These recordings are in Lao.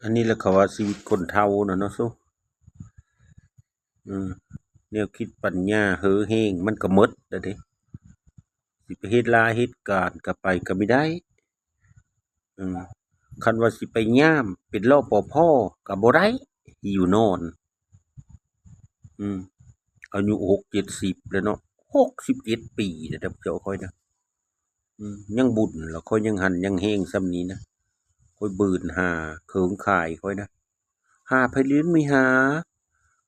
ອັນນີ້ລະເຂົາວ່າຊີວິດຄົນເຖົ້ານະເນາະ ໂຊ ອືມ ແນວຄິດປັນຍາເຫີແຮງມັນກໍໝົດແລ້ວເດ້ ຊິໄປເຮັດລາເຮັດການກໍໄປກໍບໍ່ໄດ້ ອືມ ຄັນວ່າຊິໄປຍາມເປັນ ລປພ ກໍບໍ່ໄດ້ ຫິວນອນ ອືມ ອາຍຸຫົກເຈັດສິບແລ້ວເນາະ ຫົກສິບເຈັດປີແລ້ວເຈົ້າຂ້ອຍນະ ອືມ ຍັງບຸນລະ ຂ້ອຍຍັງຫັນຍັງແຮງສ່ຳນີ້ນະ ຂ້ອຍບືນຫາເຄື່ອງຂາຍຂ້ອຍນະ ຫາໃຜຫຼິ້ນມີຫາ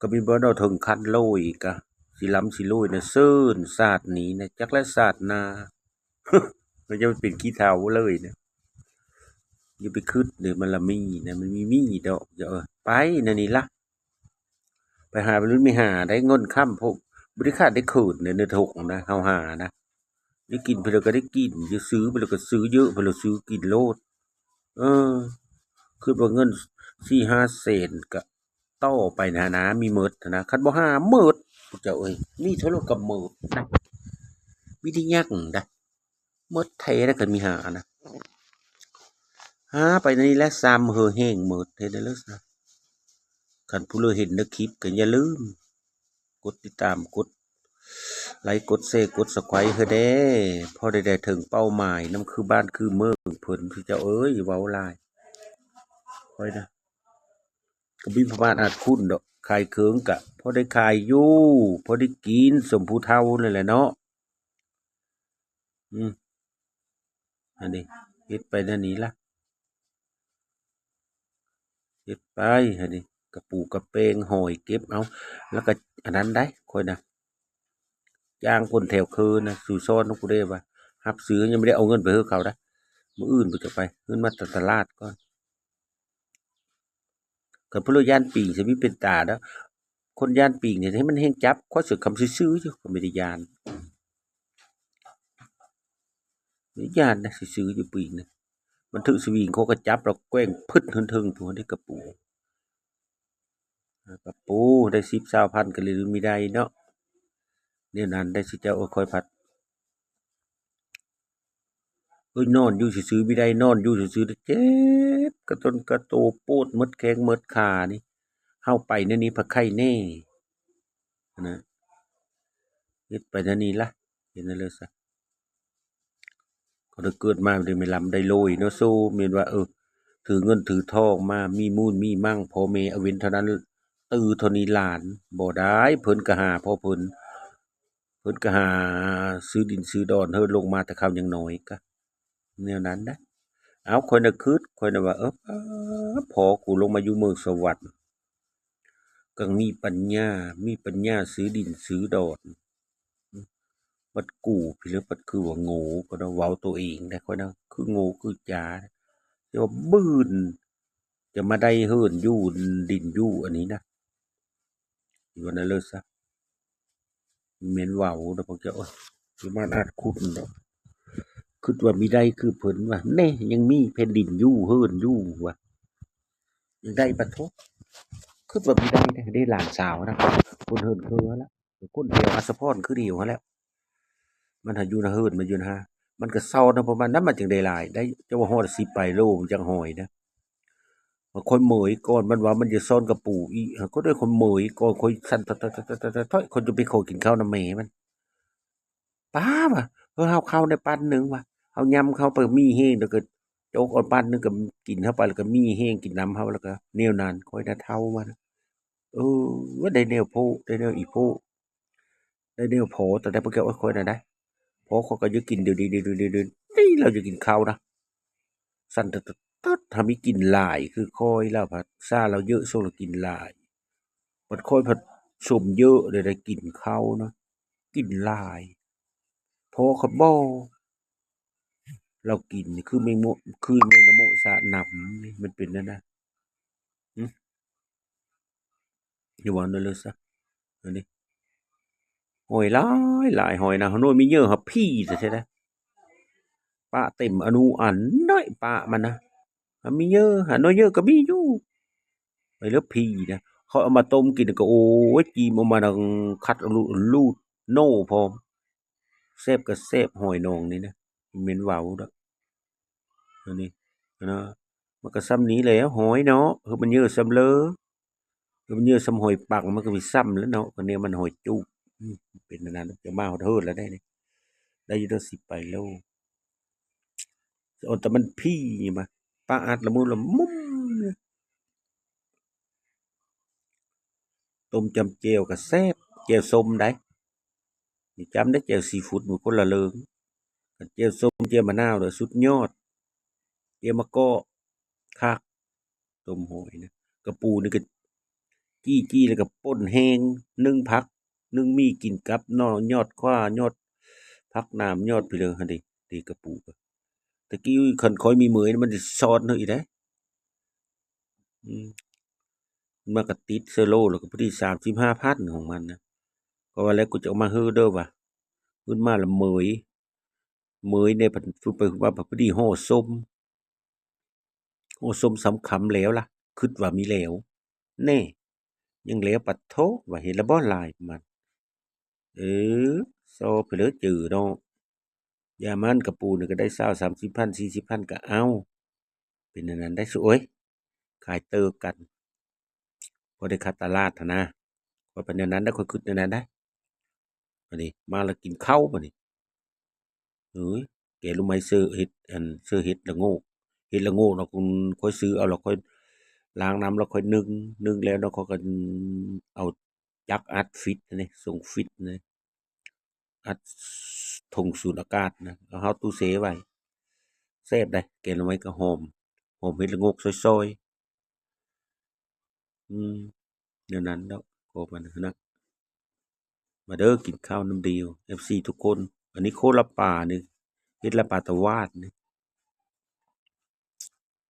ກໍມີບໍ່ເນາະ ເຖິງຄັນໂລຍ ກະຊິລຳຊິໂລຍນະ ເຊີນຊາດນີ້ນະ ຈັກແລະຊາດໜ້າ ກໍຈະເປັນຂີ້ເຖົ້າເລີຍນະ ຢ່າໄປຄິດເດີ ມັນລະມີນະ ມັນມີ ມີດອກ ເອີ ໄປແນວນີ້ລະ ໄປຫາໄປລຸ້ນໄປຫາໄດ້ເງິນຄ້ຳ ພວກ ບໍ່ໄດ້ຂາດໄດ້ເຂີນເດ້ ໃນຖົງນະ ເຮົາຫານະ ໄດ້ກິນເພິ່ນກໍໄດ້ກິນ ຈະຊື້ເພິ່ນກໍຊື້ເຍາະ ເພິ່ນກໍຊື້ກິນໂລດ ເອີ ຄິດວ່າເງິນສີ່ຫ້າແສນກໍຕໍ່ໄປນະນະ ມີໝົດນະ ຄັນບໍ່ຫາໝົດ ພວກເຈົ້າເອີຍ ມີເທົ່າໃດກໍໝົດນະ ມີແຕ່ຍັງໄດ ໝົດແທ້ແລ້ວ ຄັນມີຫານະ ຫາໄປນີ້ແຫຼະ ຊຳເຫີແຮງໝົດ ເຮັດໄດ້ເລີຍຊະ ຄັນຜູ້ເລີເຫັນໃນຄລິບກໍຢ່າລືມກົດຕິດຕາມ ກົດໄລ ກົດແຊ ກົດຊັບສະໄຄເຮີແດ່ ພໍໄດ້ ໄດ້ເຖິງເປົ້າໝາຍນຳຄືບ້ານຄືເມືອງເພິ່ນ ເຈົ້າເອີຍ ເວົ້າຫຼາຍ ຂ້ອຍນະ ກໍບໍ່ມີປະມາດອາດຄຸນດອກ ຂາຍເຄື່ອງກະພໍໄດ້ຂາຍຢູ່ ພໍໄດ້ກິນ ສົມຜູ້ເຖົ້ານັ້ນແຫຼະເນາະ ອືມ ອັນນີ້ ເຮັດໄປແນວນີ້ລະ ເຮັດໄປ ອັນນີ້ ກະປູກະແປງ ຫອຍເກັບເອົາ ແລ້ວກະອັນນັ້ນໄດ໋ ຂ້ອຍນະ ຈ້າງຄົນແຖວເຄີນະ ສູ່ສອນນຳກູເດ້ວ່າ ຮັບຊື້ ຍັງບໍ່ໄດ້ເອົາເງິນໄປໃຫ້ເຂົານະ ມື້ອື່ນພຸ້ນຈະໄປ ເງິນມາແຕ່ຕະຫຼາດກ່ອນ ຄັນຜູ້ລາວຢ້ານປີງ ຊິມີເປັນຕາເນາະ ຄົນຢ້ານປີງນີ້ ໃຫ້ມັນແຮ່ງຈັບ ຂ້ອຍສວຍຄຳຊື່ໆຢູ່ ຂ້ອຍບໍ່ໄດ້ຢ້ານ ຢ້ານນະ ຊື່ໆຢູ່ປີງນະ ມັນຖືກສະວິງ ເຂົາກໍຈັບແລ້ວແກວ່ງພຶດເທິງໆ ພຸ້ນເດ້ ກະປູ ກະປູ ໄດ້ສິບຊາວພັນ ກໍເລີຍມີໄດ້ເນາະ ແນວນັ້ນໄດ໋ ຊິເຈົ້າ ໂອ້ຍ ຂ້ອຍພັດ ເອີຍ ນອນຢູ່ຊື່ໆ ມີໄດ້ ນອນຢູ່ຊື່ໆ ເຈັບກະຕົນກະໂຕ ປວດໝົດແຂ້ງໝົດຂານີ້ ເຮົາໄປແນວນີ້ພັດໄຄແດ່ນະ ເຮັດໄປແນວນີ້ລະ ເຮັດແນວເລີຍຊະ ເຂົາໄດ້ເກີດມາໄດ້ແມ່ນລ່ຳໄດ້ລວຍເນາະ ໂຊ ແມ່ນວ່າ ເອີ ຖືເງິນຖືທອງມາ ມີມູນມີມັງ ພໍ່ແມ່ເອົາເວັນເທົ່ານັ້ນ ຕື້ເທົ່ານີ້ຫຼານ ບໍ່ໄດ້ ເພິ່ນກໍຫາພໍ່ເພິ່ນ ເພິ່ນກໍຫາຊື້ດິນຊື້ດອນ ເຮີລົງມາແຕ່ເຂົາຍັງນ້ອຍ ກະແນວນັ້ນນະ ເອົາ ຂ້ອຍນະຄຶດ ຂ້ອຍນະວ່າ ເອີ ພໍ່ກູລົງມາຢູ່ເມືອງສະຫວັນ ກໍມີປັນຍາ ມີປັນຍາຊື້ດິນຊື້ດອນ ບັດກູພີ້ລະ ບັດຄືວ່າໂງ່ ກໍໄດ້ເວົ້າໂຕເອງໄດ໋ ຂ້ອຍນະ ຄືໂງ່ຄືຈາ ແຕ່ວ່າບືນ ຈະມາໄດ້ເຮືອນຢູ່ ດິນຢູ່ ອັນນີ້ນະ ຢູ່ອັນນັ້ນເລີຍຊະ ແມ່ນເວົ້າດອກ ພວກເຈົ້າ ໂອ້ຍ ບໍ່ປະມາດອາດຄຸນດອກ ຄິດວ່າມີໄດ້ຄືເພິ່ນວ່າ ແນ່ ຍັງມີແຜ່ນດິນຢູ່ ເຮືອນຢູ່ວ່າ ຍັງໄດ້ປະໂທ ຄິດວ່າມີໄດ້ເດ້ ເດ້ຫຼານສາວນະ ຄົນເຮືອນຄືຫັ້ນລະ ຄົນແຖວອັດສະພອນຄືດຽວຫັ້ນແຫຼະ ມັນຫາຢູ່ນະເຮືອນ ມັນຢູ່ນະ ມັນກໍເຊົານຳປະມານນັ້ນ ມັນຈຶ່ງໄດ້ຫຼາຍ ໄດ້ ເຈົ້າວ່າຮອດສິບປາຍໂລ ມັນຈັ່ງຫອຍນະ ມັນຄ່ອຍເໝີຍກ່ອນ ມັນວ່າມັນຈະຊ້ອນກະປູອີກ ກໍໄດ້ຄ່ອຍເໝີຍກ່ອນ ຄ່ອຍສັ່ນ ຂ້ອຍຈະໄປຂໍກິນເຂົ້ານຳແມ່ມັນ ປ້າວ່າ ເອີ ເຮົາເຂົ້າໄດ້ປັ້ນໜຶ່ງວ່າ ເຮົາຍຳເຂົ້າໄປມີແຮງ ແລ້ວກໍໂຈກເອົາປັ້ນໜຶ່ງ ກໍກິນເຂົ້າໄປ ແລ້ວກໍມີແຮງກິນນຳເຮົາ ແລ້ວກໍແນວນັ້ນ ຂ້ອຍນະເຖົ້າມາ ເອີ ໄດ້ແນວໂພ ໄດ້ແນວອີໂພ ໄດ້ແນວພໍ ຕອນໃດພວກເຈົ້າ ໂອ້ຍ ຂ້ອຍນະໄດ໋ ພໍຂ້ອຍກໍຢາກກິນດຽວນີ້ ດຽວນີ້ ດຽວນີ້ ລາວຢາກກິນເຂົ້ານະ ສັ່ນຕະຕະຕະ ຖ້າມີກິນຫຼາຍຄືຂ້ອຍ ລາວພັດຊາ ລາວເຍາະ ສົ່ງລາວກິນຫຼາຍ ບັດຂ້ອຍພັດຊົມເຍາະ ໄດ້ ໄດ້ກິນເຂົ້ານະ ກິນຫຼາຍ ພໍຂ້ອຍບໍ່ ລາວກິນຄືແມງໂມະ ຄືແມງນະໂມະສະໜຳນີ້ ມັນເປັນແນວນັ້ນ ຫຶ ຢ່າເວົ້ານຳເລີຍຊະ ອັນນີ້ ຫອຍຫຼາຍຫຼາຍ ຫອຍນະ ຫາໜ່ວຍມີເຍີຫາພີ້ແທ້ໆ ປະເຕັມອະນຸອັນນ້ອຍປະມັນນະ ຫາມີເຍີ ຫາໜ່ວຍເຍີກໍມີຢູ່ ໄປເລີບພີ້ນະ ເຂົາເອົາມາຕົ້ມກິນກໍ ໂອ້ຍ ຈີມເອົາມານັ່ງຂັດເອົາລູດ ລູດໂນພ້ອມ ແຊບກໍແຊບ ຫອຍໜອງນີ້ນະ ແມ່ນເວົ້າດອກ ອັນນີ້ນະ ມັນກໍສ່ຳນີ້ແຫຼະ ຫອຍເນາະ ເຮີບມັນເຍີະສ່ຳເລີ ເຮີບມັນເຍີະສ່ຳຫອຍປັງ ມັນກໍມີສ່ຳແຫຼະເນາະ ກໍແນວມັນຫອຍຈູບ ອືມ ເປັນອັນນັ້ນ ຈະມາຮອດເຮີດແລ້ວໄດ໋ນີ້ ໄດ້ຢູ່ດອກ ສິບປາຍໂລ ເອົາແຕ່ມັນພີມາ ປາອັດລະມຸນລະມຸນ ຕົ້ມຈຳແຈ່ວກໍແຊບ ແຈ່ວສົ້ມໃດ໋ ນີ້ຈຳໄດ້ ແຈ່ວຊີຟູດມັນຄົນລະເລີງ ຄັນແຈ່ວສົ້ມ ແຈ່ວມະນາວເດີ ສຸດຍອດ ແຈ່ວມະກອກ ຄັກ ຕົ້ມຫອຍນະ ກະປູນີ້ກໍຈີ້ໆ ແລ້ວກໍປົ່ນແຫ້ງ ໜຶ້ງຜັກ ໜຶ້ງໝີ່ກິນກັບໜໍ່ ຍອດຂ່າ ຍອດຜັກໜາມ ຍອດພີເລີຫັ້ນເດ ເດກະປູ ຕະກີ້ຄັນຂ້ອຍມີເໝີຍ ມັນຊິສອນເຮົາອີກເດ້ ອືມ ມັນກໍຕິດເຊີໂລ ແລ້ວກໍພໍດີສາມສິບຫ້າພັນຂອງມັນນະ ກໍວ່າແລ້ວ ກູຈະເອົາມາເຮີເດີວ່າ ຂຶ້ນມາລະເໝີຍ ເໝີຍໃນ ພັດ ຟຶບໄປຟຶບມາ ພັດພໍດີຫໍ່ສົ້ມ ໂອ້ ສົ້ມສາມຄຳແລ້ວລະ ຄິດວ່າມີແລ້ວ ແນ່ ຍັງແລ້ວ ປະໂທ້ ວ່າເຫັນລະບໍ່ລາຍມັນ ເອີ ຊໍໄປເລີເຈີເນາະ ຢ່າມັນ ກະປູນີ້ກໍໄດ້ຊາວ ສາມສິບພັນ ສີ່ສິບພັນ ກໍເອົາ ເປັນອັນນັ້ນໄດ້ສຸ ໂອ້ຍ ຂາຍເຕີກັນ ພໍໄດ້ຂາດຕະຫຼາດຫັ້ນນະ ຂ້ອຍເປັນແນວນັ້ນໄດ໋ ຂ້ອຍຄິດແນວນັ້ນໄດ໋ ບາດນີ້ມາແລ້ວກິນເຂົ້າບາດນີ້ ເອີຍ ແກງໜໍ່ໄມ້ເຊີເຫັດ ອັນ ເຊີເຫັດລະໂງກ ເຫັດລະໂງກເນາະ ຂ້ອຍຊື້ເອົາແລ້ວ ຂ້ອຍລ້າງນ້ຳແລ້ວ ຂ້ອຍໜຶ້ງ ໜຶ້ງແລ້ວເນາະ ຂ້ອຍກໍເອົາຈັກອັດຟິດນີ້ ສົ່ງຟິດນີ້ ອັດຖົງສູນອາກາດນະ ເອົາເຂົ້າຕູ້ແຊ່ໄວ້ ແຊບໃດ໋ ແກງໜໍ່ໄມ້ກໍຫອມ ຫອມເຫັດລະໂງກຊອຍໆ ອືມ ແນວນັ້ນດອກ ກໍປານນັ້ນນະ ມາເດີ ກິນເຂົ້ານຳດຽວ ເອັຟຊີທຸກຄົນ ອັນນີ້ໂຄລະປານີ້ ເຮັດລະປາຕະວາດນີ້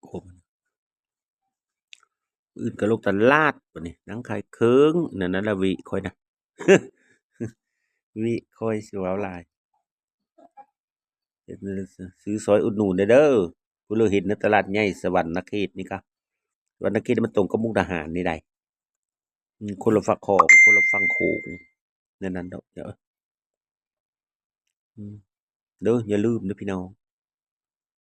ໂອ້ ມື້ອື່ນກໍລົງຕະຫຼາດ ບາດນີ້ນັ່ງຂາຍເຄື່ອງ ນັ້ນລະວິຂ້ອຍນະ ວິຂ້ອຍຊິເວົ້າຫຼາຍ ຊື້ຊອຍອຸດໜູນແດ່ເດີ ຜູ້ເລີເຫັນໃນຕະຫຼາດໃຫຍ່ສະຫວັນນະເຂດນີ້ກະ ສະຫວັນນະເຂດມັນຕົງກັບມຸກດາຫານນີ້ໃດ໋ ອືມ ຄົນລະຝັ່ງຂອງ ຄົນລະຝັ່ງໂຂງ ແນວນັ້ນດອກ ເດີ ອືມ ເດີ ຢ່າລືມເດີພີ່ນ້ອງ